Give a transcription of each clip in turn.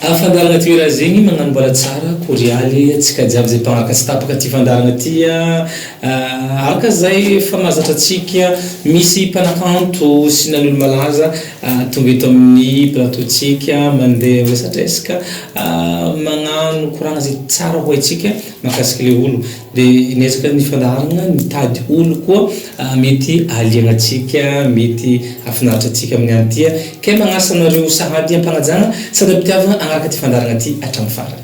Fandaharagna ty raha zegny magnano mbola tsara korialy antsika jiaby zay mpanaraka tsy tapaka ty fandaharagna ty araka zay efa mahazatra antsika misy mpanakanto sy na ny olo-malaza tonga eto amin'ny plateau tsika mandeha miresadresaka magnano koragna zay tsara ho haintsika mahakasika le olo. Dia niezaka ny fandaharana nitady olo koa mety hahaliana antsika, mety hahafinaritra antsika amin'ny andro ity. Kay magnasa anareo sahady am-pagnajana sady am-pitiavana hagnaraka ity fandaharana ity hatramin'ny farany.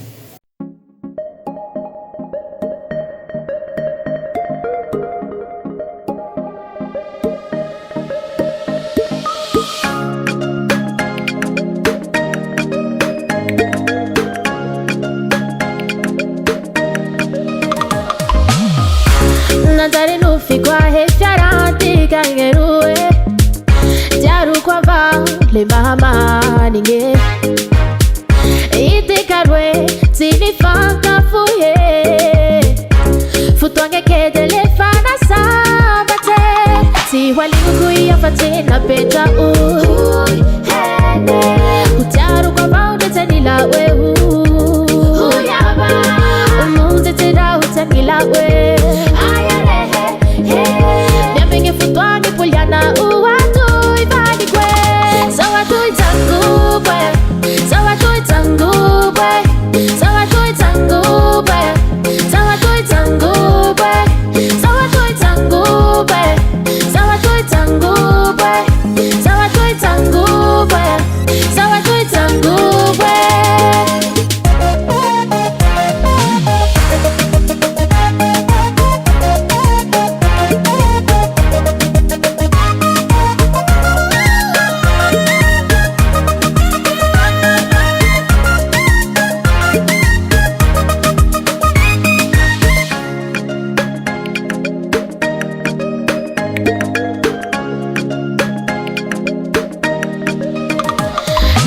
Nanjary nofiko ahe fiarahantikagne roe Tiaroko avao le mahamanigne Itika roe tsy nifankafohy e Fotoagna kede le fa nasambatse Tsy ho alignoko i hafatse napetra'o Ho tiaroko avao ndre tsy anila'o eo Monjy tsy raho tsy anila'o e Miambigny fotoagna ipoliana'o atoy valiko e Zao atoy tsangobo e Zao atoy tsangobo e Zao atoy tsangobo e Zao atoy tsangobo e Zao atoy tsangobo e Zao atoy tsangobo e Zao atoy tsangobo e Zao atoy tsangobo e.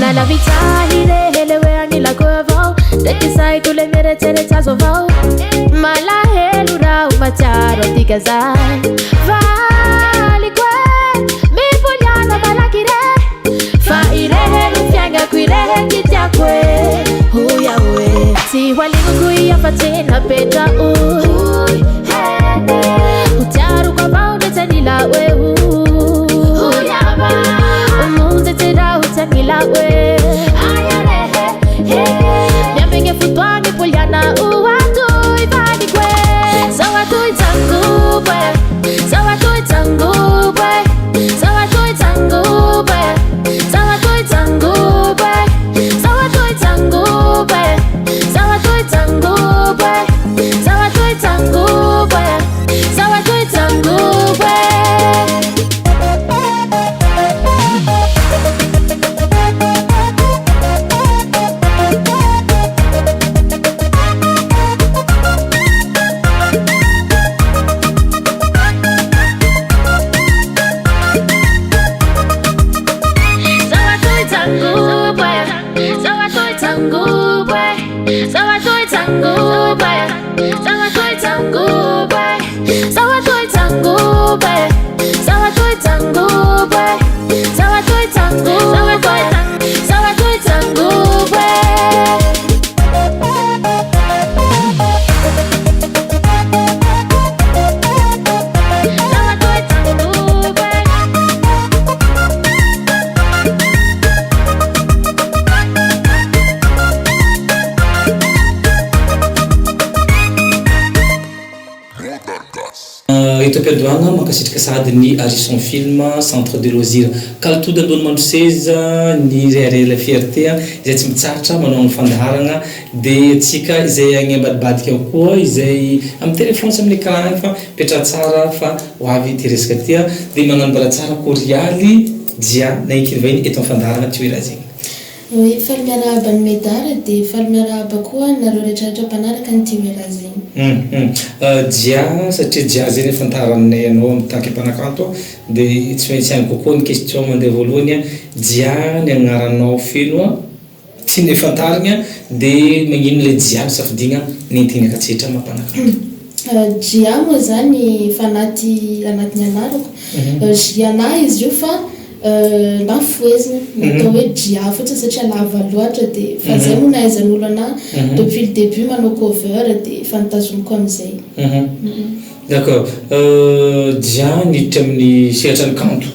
Nalavitsa ahy rehe le hoe agnilako eo avao Ndraiky saiko le mieretseretse azo avao Malahelo raho matsiaro antika zay Valiko e, mipoliana malaky re Fa irehe no fiaignako, irehe ty tiako e Hoy aho e, tsy ho alignoko i hafatse napetra'o Ho tiaroko avao ndre tsy anila'o eo Monjy tsy raho tsy anila'o e Miambigny fotoagna ipoliana'o atoy valiko e Zao atoy tsangobo e Zao atoy tsangobo e Zao atoy tsangobo e Zao atoy tsangobo e Zao atoy tsangobo e Zao atoy tsangobo e Zao atoy tsangobo e Zao atoy tsangobo e. Zao atoy tsangobo e Zao atoy tsangobo e Zao atoy tsangobo e Zao atoy tsangobo e Zao atoy tsangobo e Zao atoy tsangobo e Zao atoy tsangobo e Zao atoy tsangobo e. Zao atoy tsangobo e. Eto am-piandohana, mankasitraka sahady ny Harrison Film, Centre de Loisirs Kaltody Andohanimandroseza, ny Rehareha La Fierté izay tsy mitsahatra manao ny fandaharana, dia antsika izay agny ambadibadika ao koa izay amin'ny téléphone sy amin'ny écran agny fa mipetraha tsara fa ho avy ity resaka ity dia magnano mbala tsara korialy dia nainky vahiny eto amin'ny fandaharana Toerazegny. Oui, faly miarahaba an'i Médard dia faly miarahaba koa anareo retraretra mpanaraka ny Team Erazigny. Hum Jia, satria Jia zay ny afantaranay anao amin'ny tant que mpanakanto dia tsy maintsy any kokoa ny question mandeha voalohany an, Jia ny agnaranao feno an, tianay fantarigna dia magnino ilay Jia no safidigna nentigny niakatsetra maha mpanakanto? Jia moa zany efa anaty anatin'ny anarako, Jiana izy io fa. Na fohezina, natao hoe Dria fotsiny satria lava loatra dia fa zay moa nahaizan'olo anah depuis le début manao cover dia efa notazomiko amin'izay. D'accord. Dria niditra amin'ny sehatra ny kanto,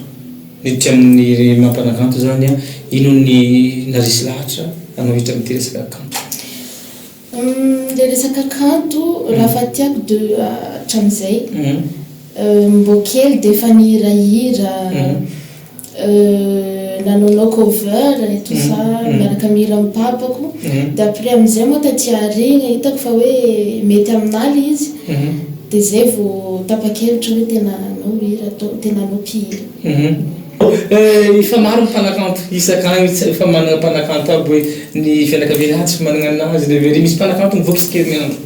niditra amin'ny maha mpanakanto izany an, inona ny naharesy lahatra anao hiditra amin'ity resaka kanto? Ilay resaka kanto raha fa tiako de hatramin'izay mbô kely dia efa nihirahira, nanaonao cover et tout ça miaraka mihira amin'ny papako, dia après amin'izay moa taty aoriana hitako fa hoe mety aminà ilay izy dia izay vao tapa-kevitra hoe tena hanao hira atao tena hanao mpihira. Efa maro ny mpanakanto isaka agny efa manana mpanakanto aby hoe ny fianakaviana ah tsy manana anazy le very misy mpanakanto mivoaka isan-kerinandro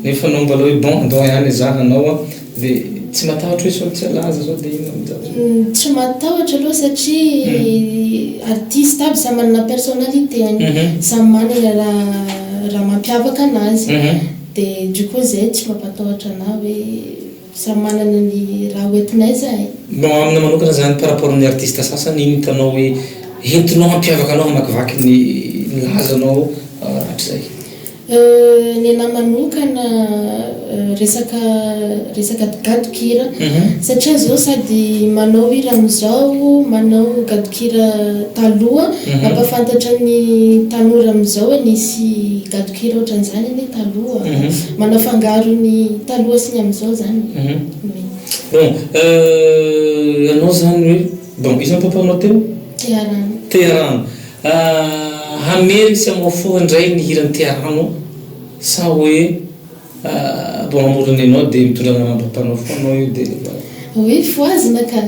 nefa anao mbola hoe bon andao ihany za hanao an de tsy matahotra hoe sao tsy halaza sao de inona ny zavatra. Tsy matahotra aloha satria artiste aby samy manana personnalité-ny, samy manana raha raha mampiavaka anazy de du coup zay tsy mampatahotra anah hoe Samy manana ny raha ho entinay zahay. Bon amina manokana zany par rapport amin'ny artiste sasany ino hitanao hoe entinao hampiavaka anao hamakivaky ny ny lazanao hatrizay? Ny anahy manokana resaka resaka gadon-kira satria zao sady manao hira amizao manao gadon-kira taloha mampafantatra ny tanora amizao hoe nisy gadon-kira ohatran'izany anie taloha. Manafangaro ny taloha sy ny amin'izao zany e. Oui. Bon, ianao zany hoe, bon iza ny papanao teo? Teharano. Teharano. Hameriny sy hamohafoha indray ny hiran'i Teharano sa hoe bon hamorona ianao dia mitondra anaram-papanao foana anao io dia voilà. Oui, fohazina ka.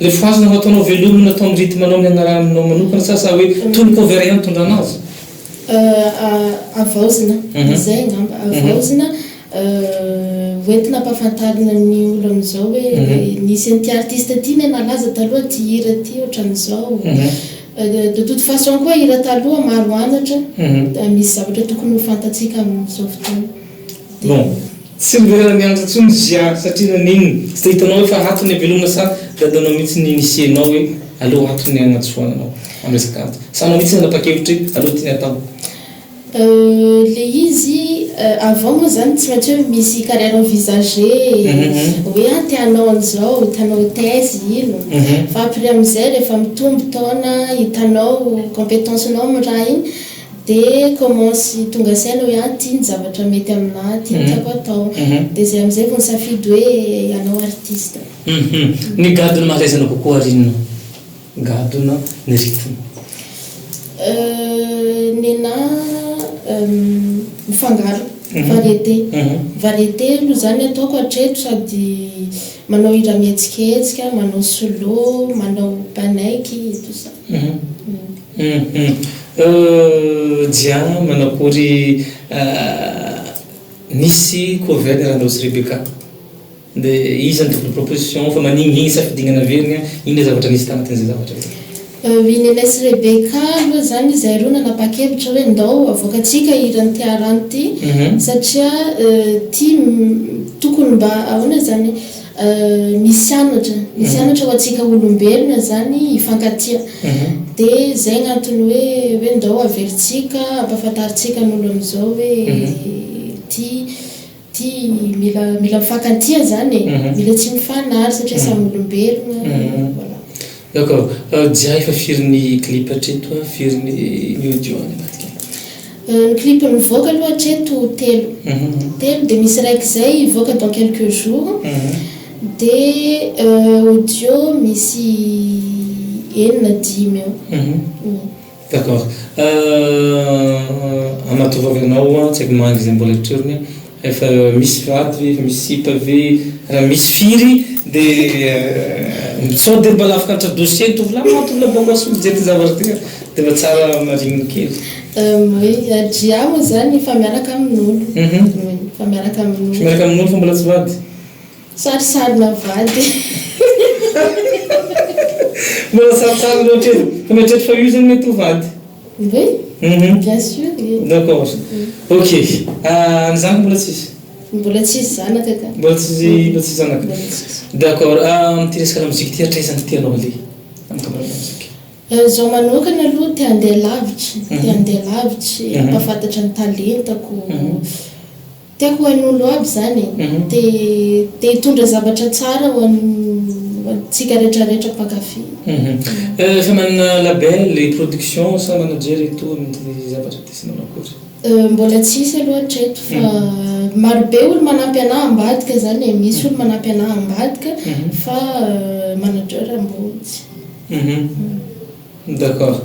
Ilay fohazina ho ataonao veloma no atao amin'ny rythme-nao amin'ny anaranao manokana sa sa hoe toy ny cover ihany mitondra anazy? Havaozina, izay angamba, havaozina hoentina ampahafantarina ny olona amin'izao hoe nisy an'ity artiste ity ne nalaza taloha ity hira ity ohatran'izao. De toute façon koa hira taloha maro anatra, misy zavatra tokony ho fantatsika amin'izao fotoana. Bon, tsy miverina mianatra intsony Zia satria naninona? Tsy dia hitanao hoe fa ato ny havelomana sa dadanao mihitsy ny initier-nao hoe aleo ato ny hanatsoahana anao amin'ny resaka art? Sa anao mihitsy nanapa-kevitra hoe aleo ity ny atao? Le izy avant moa zany tsy maintsy hoe misy carrière envisagée hoe ah te hanao an'izao, te hanao thèse ino fa après amin'izay rehefa mitombo taona hitanao compétence-nao amin'ny raha iny Dia commence tonga saina hoe ah ty ny zavatra mety aminah, ty no tiako atao. Dia zay amizay vao nisafidy hoe hanao artiste. Hum ny gadona mahalaizana kokoa ary inona? Gadona, ny rythme. Nenah mifangaro, variété. Variété aloha zany ataoko hatreto sady manao hira mihetsiketsika, manao solo, manao mpanaiky et tout ça. Hum Jian manakory nisy cover niarahanareo sy Rebecca de iza no tompony proposition fa maninona iny safidigna naverigna inona zavatra nisy tagnatin'izay zavatra zay? I Nenay sy Rebecca aloha zany izahay roa nanapa-kevitra hoe ndao avoakantsika hiran'i Tiarano ity satria ity tokony mba ahoana zany Misy anatra, misy anatra ho antsika olombelona zany hifankatia. De zay ny antony hoe hoe ndao averintsika ampahafantarintsika ny olo amizao hoe ty ty mila mila mifankatia zany e, mila tsy mifanary satria samy olombelona, voilà. D'accord, Dia efa firy ny clip hatreto a, firy ny audio any ambadika any? Ny clip nivoaka aloha hatreto telo. Telo dia misy raiky izay hivoaka dans quelques jours. Dia audio misy enina dimy eo. D'accord. Amatoa vavy anao tsy haiko mahangy izay mbola eritreritiny. Efa misy vady ve, efa misy sipa ve, raha misy firy de sao de mba lafika antra dossier ny tovolahy, ah tovolahy bôgôsy mijery ty zavatra ty de mba tsara marigny kely. Oui, dry moa zany efa miaraka amin'olo, oui efa miaraka amin'olo. Efa miaraka amin'olo fa mbola tsy vady? Sarisarina vady. Mbola sarisary loatra e, fa mieritreritra fa io zany mety ho vady. Oui, bien sûr e. D'accord. Ok. Ny zanaka mbola tsisy? Mbola tsisy zanaka ka. Mbola tsisy, mbola tsisy zanaka. Mbola tsisy. D'accord. Amin'ity resaka lamozika ity hatraiza no tianao aleha? amin'ny mozika? Zaho manokana aloha te handeha lavitry, te handeha lavitry, hampahafantatra ny talentako, tiako ho hain'olo aby zany e, te te hitondra zavatra tsara ho antsika rehetrarehetra mpankafy. Efa manana label, production sa manager et tout amin'ity zavatra ity sa manao akory? Mbola tsisy aloha hatreto fa marobe olo manampy anah ambadika zany e, misy olo manampy anah ambadika fa manager mbô tsy. D'accord.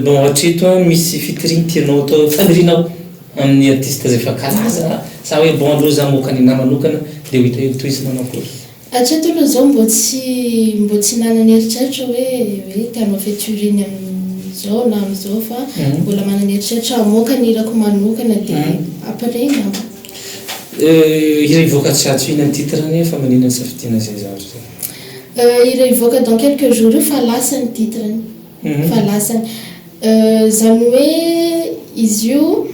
Bon hatreto an misy featuring tianao atao fanirianao amin'ny artiste izay efa kalaza sa hoe bon aleo za hamoaka ny anahy manokana dia ho hita eo ny tohiny sy manao akory? Hatreto aloha zao mbô tsy mbô tsy nanana eritreritra hoe hoe te hanao featuring amin'izao na amin'izao fa mbola manana eritreritra hamoaka ny hirako manokana dia après angamba. Hira hivoaka tsy ato iny ny titre-ny fa maninona ny safidiana izay zavatra izay? Hira hivoaka dans quelques jours io fa lasa ny titre-ny. Fa lasany. Izany hoe izy io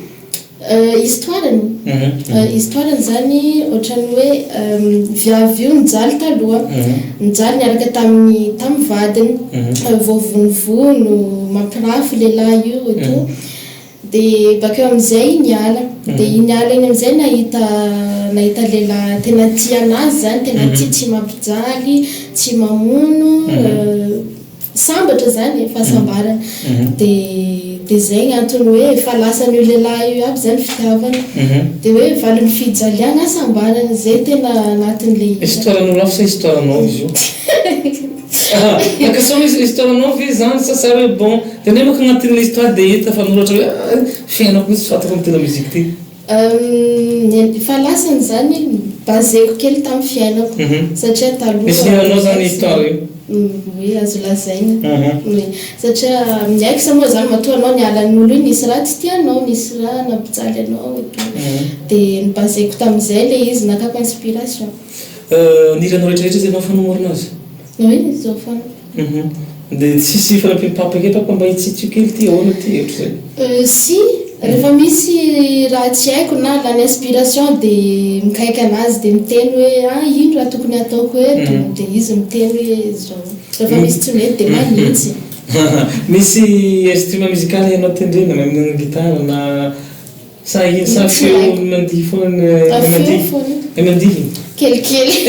histoire-ny, histoire-ny izany ohatran'ny hoe viavy io nijaly taloha, nijaly niaraka tamin'ny tamin'ny vadiny, voavonovono, mampirafy lehilahy io et tout. Dia bakeo amin'izay niala. Dia iny niala iny amin'izay nahita nahita lehilahy tena tia anazy izany, tena tia, tsy mampijaly, tsy mamono, sambatra izany e, fahasambarana. Dia dia izay ny antony hoe efa lasan'io lehilahy io aby izany fitiavana. Dia hoe valin'ny fijaliana hasambarana, izay tena anatin'ilay hira. Histoire-nao lafo sa histoire-nao izy io? La question hoe histoire-nao ve izany sa sa hoe bon, dia nefa manko agnatin'ilay histoire dia hita fa noratra hoe ah fiainako mihitsy fatako amin'ity la musique ity. Ny fa lasany izany baseko kely tamin'ny fiainako satria taloha. Misy niainanao izany histoire io? Oui azo lazaina, oui satria ny ex moa izany matoa anao niala ny olo iny nisy raha tsy tianao, nisy raha nampijaly anao et tout, dia nibaseko tamin'izay ilay izy nakako inspiration. Ny hiranao rehetra rehetra zay enao foana mamorona azy? Oui, zaho foana. Hum de tsisy fanampian'i papa kely papa mba hitsitsio kely ty ahoana ty hevitra zay? Si, rehefa misy raha tsy haiko na lany inspiration de mikaiky anazy de miteny hoe ah ino raha tokony hataoko eto de izy miteny hoe zao, rehefa misy tsy mety de manitsy. Misy instrument musical hainao tendrena na amin'ny gitara na Sa ino sa feo mandihy foana ny Ah, feo mandihy foana. Hay mandihy? Kelikely.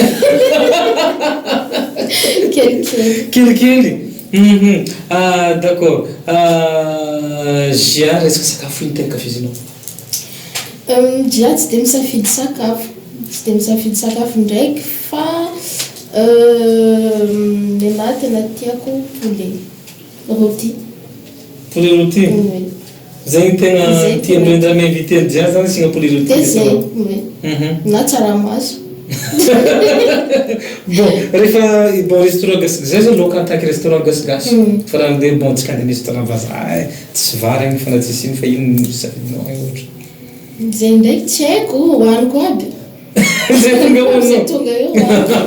Kelikely. Kelikely? Hum ah d'accord. Ah JA resaka sakafo ino tena ankafizinao? Hum JA tsy dia misafidy sakafo, tsy dia misafidy sakafo ndraiky fa nenahy tena tiako poulet rôti. Poulet rôti? Oui. Zay no tena tian'ireo indray mi-inviter an'i Jiahy zany asiana poulet rôti Dia zay, oui. Na tsaramaso. Bon, rehefa bon restaurant gasy, zay zao laoka en tant que restaurant gasigasy, fa raha andeha bon tsika andeha restaurant vazaha eh, tsisy vary agny fa na tsisy ino fa ino no safidinao agny ohatra? Zay ndraiky tsy haiko, hohaniko aby. Zay tonga eo hohaninao? Zay tonga eo hohaniko.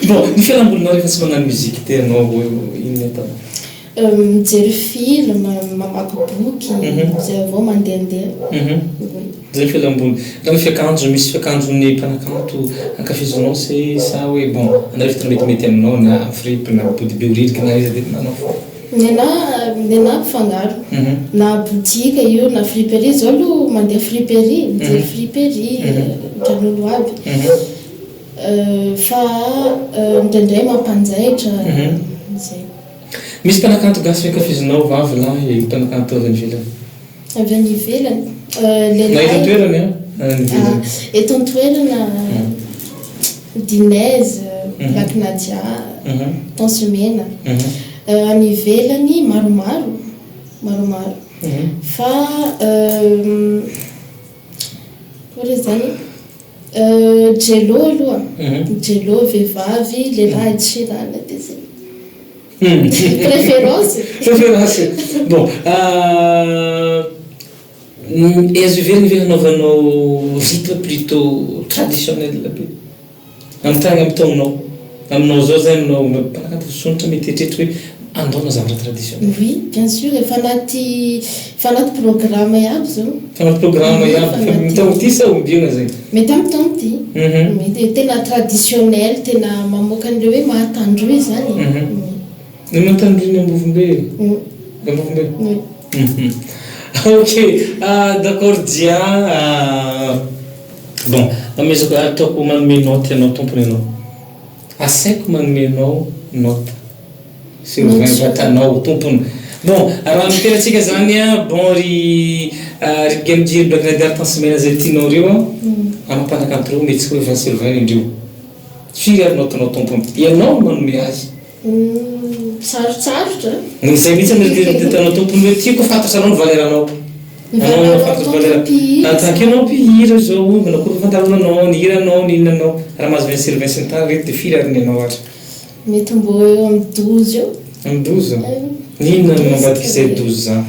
Bon, ny fialambolinao rehefa tsy magnano musique ty anao ino no ataonao? Mijery film, mamaky boky, zay avao mandehandeha. Zay fialamboly. Raha ny fiakanjo, misy fiakanjon'ny mpanakanto ankafizinao se sa hoe bon anareo efa tena metimety aminao na fripy na body behoririka na iza dia manao foana? Nenah nenah mifangaro. Na boutique io na friperie, zao aloha mandeha friperie, mijery friperie, ohatran'olo aby. Fa indraindray mampanjaitra, zay. Misy mpanakanto gasy ve ankafizinao, vavy, lahy, mpanakanto avy any ivelany? Avy any ivelany? Na eto an-toerana an, na any ivelany. Eto an-toerana, Dinez, Black Nadia, Tence Mena. Any ivelany maromaro, maromaro. Fa akory izany? Jello aloha, Jello vehivavy, lehilahy tsy rana dia zay. Préférence. Préférence. Bon, azo heverina ve hanaovanao rythme plutôt traditionnel be? Amin'ny tany amin'ny taonao, aminao zao zay aminao mpanakanto voasondrotra mety hieritreritra hoe. Andao hanao zavatra traditionnel. Oui, bien sûr, efa anaty efa anaty programme iaby zao. Efa anaty programme iaby, fa amin'ny taogno ty sa ombiagna zay? Mety amin'ny taogno ty. Mety tena traditionnel, tena mamoaka an'le hoe maha-tandroy zany e. Ny maha-tandroy ny Ambovombe e? Ambovombe? Oui. Ok, d'accord Dia, bon, amezako, ataoko manome note anao tompony ianao. Asaiko manome anao note sur 20 vatanao tompony. Bon, raha miteny antsika zany an, bon ry ry Gamjy ry Black Rider Tansimena zay tianao reo an, anao mpanakanto reo mety tsy hoe 20 sur 20 indreo. Firy ary note-nao tompony? Ianao no manome azy. Sarotsarotra. Izay mihitsy no eritreretinao tompony hoe tiako fantatra anao ny valeur-nao. Ny valeur-nao tompony mpihira. En tant que ianao mpihira izao, manao akory fahafantarana anao, ny hiranao, ny inona anao. Raha mahazo 20 sur 20 sy ny tariny reto dia firy ary ny anao ary? Mety mbô eo amin'ny 12 eo. Amin'ny 12? Inona no ambadik'izay 12 izany?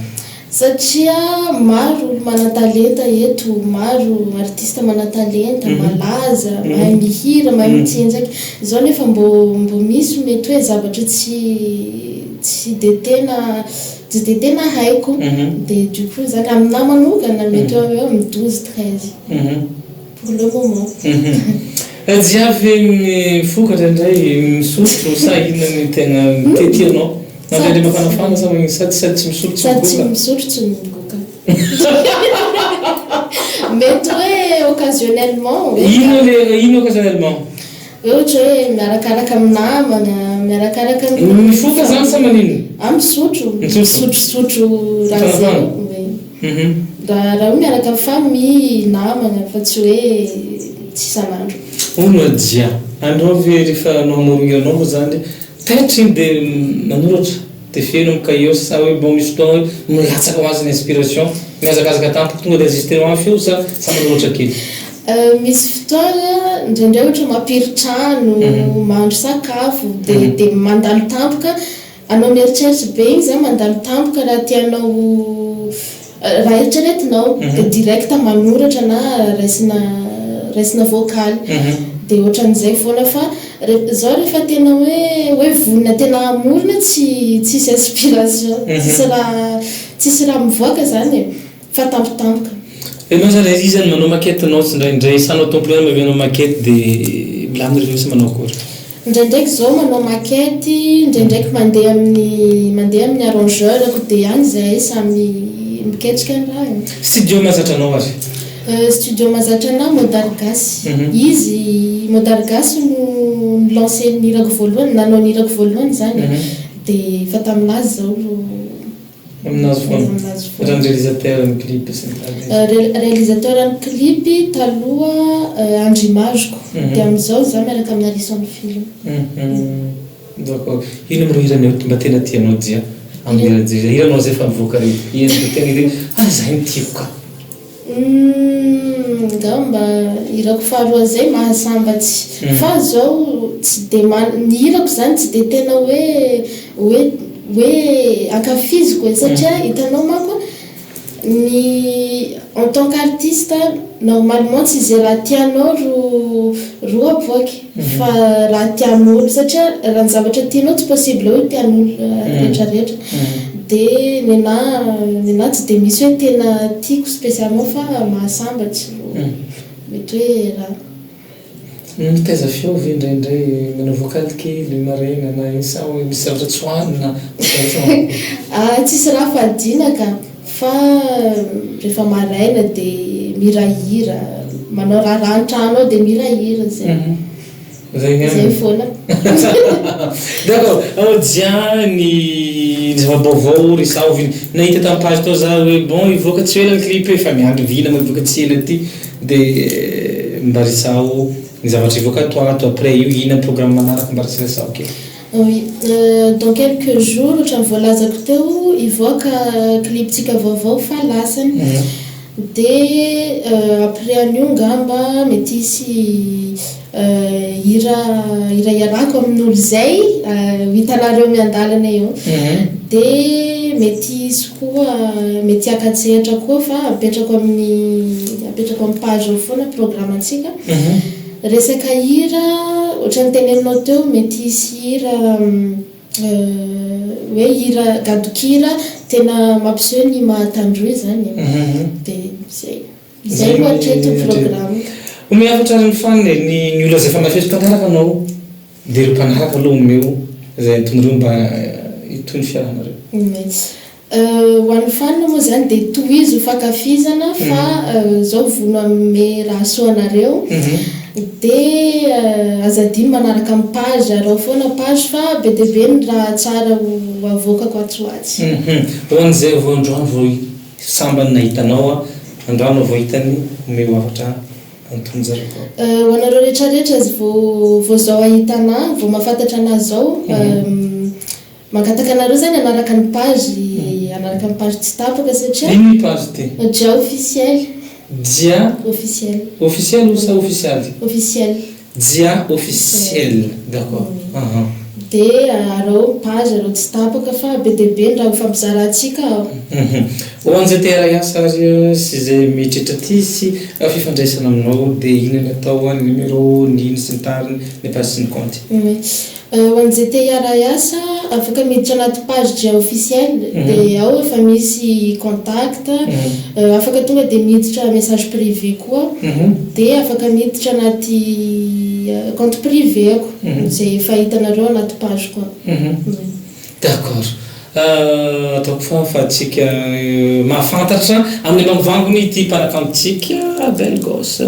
Satria maro olo manan-talenta eto, maro artiste manan-talenta, malaza, mahay mihira, mahay mitsinjaky, zao nefa mbô mbô misy mety hoe zavatra tsy tsy de tena tsy de tena haiko, de du coup zany aminahy manokana mety eo eo amin'ny 12, 13 pour le moment. Jiavy mifoka indraindray, misotro sa inona no tegna tiatianao? Mandehandeha mafanafana sa magnino? Sady sady tsy misotro tsy Sady tsy migoka? misotro tsy migoka. Mety hoe occasionnellement. Inona le inona occasionnellement? Hoe ohatra hoe miarakaraka amin'ny namana, miarakaraka amin'ny. Mifoka zany sa maninona? Ah misotro, Misotro. misotrosotro raha zay. Mafanafana? Oui. Raha raha hoe miaraka amin'ny famille, namana fa tsy hoe tsy isan'andro. Hono Haja, anao ve rehefa anao hamorogna hiranao moa zany Taitra iny dia nanoratra dia feno amin'ny cahier sa hoe bon misy fotoana hoe milatsaka ho azy ny inspiration, mihazakazaka tampoka tonga dia enregistrement ny feo sa sa manoratra kely? Misy fotoana indraindray ohatra mampiry trano, mahandro sakafo dia dia mandalo tampoka, anao mieritreritra be iny zany mandalo tampoka raha tianao raha eritreretinao dia direct manoratra na raisina raisina vocal dia ohatran'izay foana fa Zao rehefa tena hoe hoe vonona tena hamorona tsy tsisy inspiration, tsisy raha tsisy raha mivoaka zany e, fa tampotampoka. Enao zany ry zany manao maquette nao tsindraindray sa anao tompony ihany mamehy anao maquette de milamina ry zareo sa manao akory? Ndraindraiky zao manao maquette, ndraindraiky mandeha amin'ny mandeha amin'ny arrangeur-ko de any zahay samy miketrika ny raha e. Studio mahazatra anao ary? Studio mahazatra anah Modar Gasy. Izy Modar Gasy no ni-lancer ny hirako voalohany, nanao ny hirako voalohany izany e. Dia efa tamin'azy izao no Aminazy foana. Aminazy foana. Ohatran'ny réalisateur ny clip sy ny tariny. Réalisateur ny clip taloha Andry Image-ko. Dia amin'izao izaho miaraka amin'i Harrison Film. D'accord. Inona moa ireo hira mba tena tianao Dia? Amin'ny hira Dia, hiranao izay efa nivoaka ireny. Inona no tena hoe ah izay no tiako ka. Humm angamba hirako faharoa zay mahasambatsy fa zao tsy de man ny hirako zany tsy de tena hoe hoe hoe ankafiziko e satria hitanao manko ny en tant qu'artiste normalement tsy ze raha tianao ro ro avoaky fa raha tian'olo satria raha ny zavatra tianao tsy possible hoe tian'olo retraretra De nenah nenah tsy de misy hoe tena tiako spécialement fa mahasambatsy no mety hoe raha. Mitaiza feo ve indraindray manao vocal kely maraina na inn sa hoe misy zavatra tsy hohanina sa manao akory? Ah tsisy raha fadiana ka fa rehefa maraina de mihirahira manao raharaha an-trano ao de mihirahira zay. Zay ihany. Zay foana. D'accord. Dia ny zava-baovao resaho vina. Nahita tamin'ny page tao za hoe bon hivoaka tsy ho ela ny clip e, fa miandry vina moa hivoaka tsy ela ty. Dia mba resaho ny zavatra hivoaka ato ato après io, inona ny programme manaraka mba resaresaho kely. Oui, dans quelques jours ohatran'ny voalazako teo hivoaka clip-tsika vaovao fa lasany. Dia après an'io ngamba mety hisy hira hira iarahako amin'olo izay ho hitanareo miandalana eo. Dia mety hisy koa mety hiaka-tsehatra koa fa apetrako amin'ny apetrako amin'ny page eo foana programme-ntsika. Resaka hira ohatran'ny teneninao teo mety hisy hira. Hoe hira gadon-kira tena mampiseho ny maha Tandroy izany e. Dia izay. Izay aloha hatreto ny programme. Omeo hafatra ary ny fan e, ny ny olona izay efa nafeso mpanaraka anao dia ireo mpanaraka aloha omeo izay anton'ireo mba hitohy ny fiarahanareo. Ho an'ny fan moa izany dia tohizo fankafizana fa zao vono hanome raha soa anareo dia aza adino manaraka ny page araho foana page fa be dia be ny raha tsara ho avoakako atsy ho atsy. Ho an'izay vao androany vao sambany nahita anao androany vao hitany omeo hafatra anton'ny zareo koa. Ho anareo rehetra rehetra vao vao zao ahita anah vao mahafantatra anah zao Mangataka anareo zany hanaraka ny page hanaraka ny page tsy tapaka satria. Ino io page ty? Dja officiel. Dja. Officiel. Officiel ou sa ofisialy? Officiel. Dja officiel d'accord aha. De arao page arao tsy tapaka fa be dia be ny raha ho fampizarantsika ao. Ho an'izay te hiara hiasa ary sy izay mieritreritra ty hisy fifandraisana aminao de inona ny atao, ny numéro, ny ino sy ny tariny, ny page sy ny compte. Oui. Ho an'izay te hiara-hiasa, afaka miditra anaty page Dja officiel dia ao efa misy contact, afaka tonga dia miditra message privé koa, dia afaka miditra anaty compte privé-ko izay efa hitanareo anaty page koa. D'accord. Ataoko fa fa tsika mahafantatra amin'ny ambangony ity mpanakantontsika belle gosse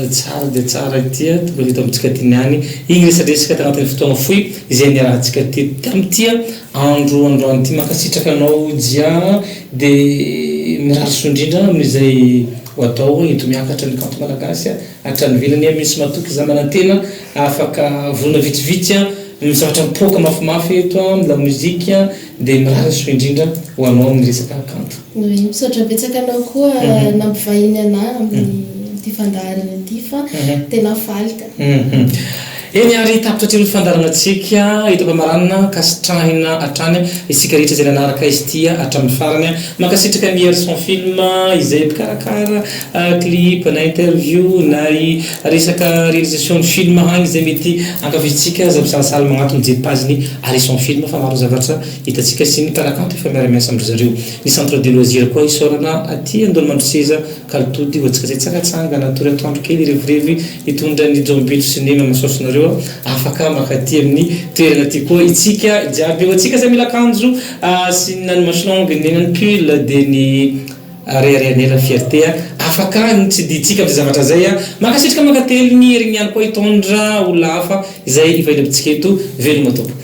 tsara dia tsara ity a, tonga teto amintsika aty niany iny resadresaka tanatin'ny fotoagna fohy izay niarahantsika teto tamin'ity andro androany ity. Mankasitraka anao Jia dia mirary soa indrindra amin'izay ho atao eto miakatra ny kanto malagasy hatrany ivelany. Misy matoky za manantena afaka volana vitsivitsy Ny zavatra mipoaka mafimafy eto amin'ny lamozika dia mirary ny soa indrindra ho anao amin'ny resaka kanto. Oui, misaotra betsaka anao koa nampivahiny anah amin'ity fandaharana ity fa tena faly ka. Eny ary tapitra hatreo ny fandaharanantsika eto am-pamaranana, ankasitrahina hatrany isika rehetra izay nanaraka izy ity hatramin'ny farany. Mankasitraka an'i Herson Film izay mpikarakara clip na interview na resaka réalisation ny film hagny izay mety ankafizintsika aza misalasala magnatony mijery page ny Harrison film fa maro ny zavatra hitantsika sy ny mpanakanto efa miara miasa amin-dry zareo. Ny centre de loisir koa isaorana aty Andohanimandroseza Kalitody ho antsika izay tsangatsangana hatory atoandro kely hirevirevy hitondra ny jômbilo sy ny mamasaosonareo afaka mankaty amin'ny toerana aty koa itsika jiaby ho antsika izay mila akanjo sy ny na ny manche longue ny na ny pull dia ny Reharehan'ela fierté a! Afaka ny tsy didintsika amin'izay zavatra izay a! Mankasitraka mankateligny herigny ihany koa hitondra olona hafa izay hivahiny amintsika eto. Veloma tompoko.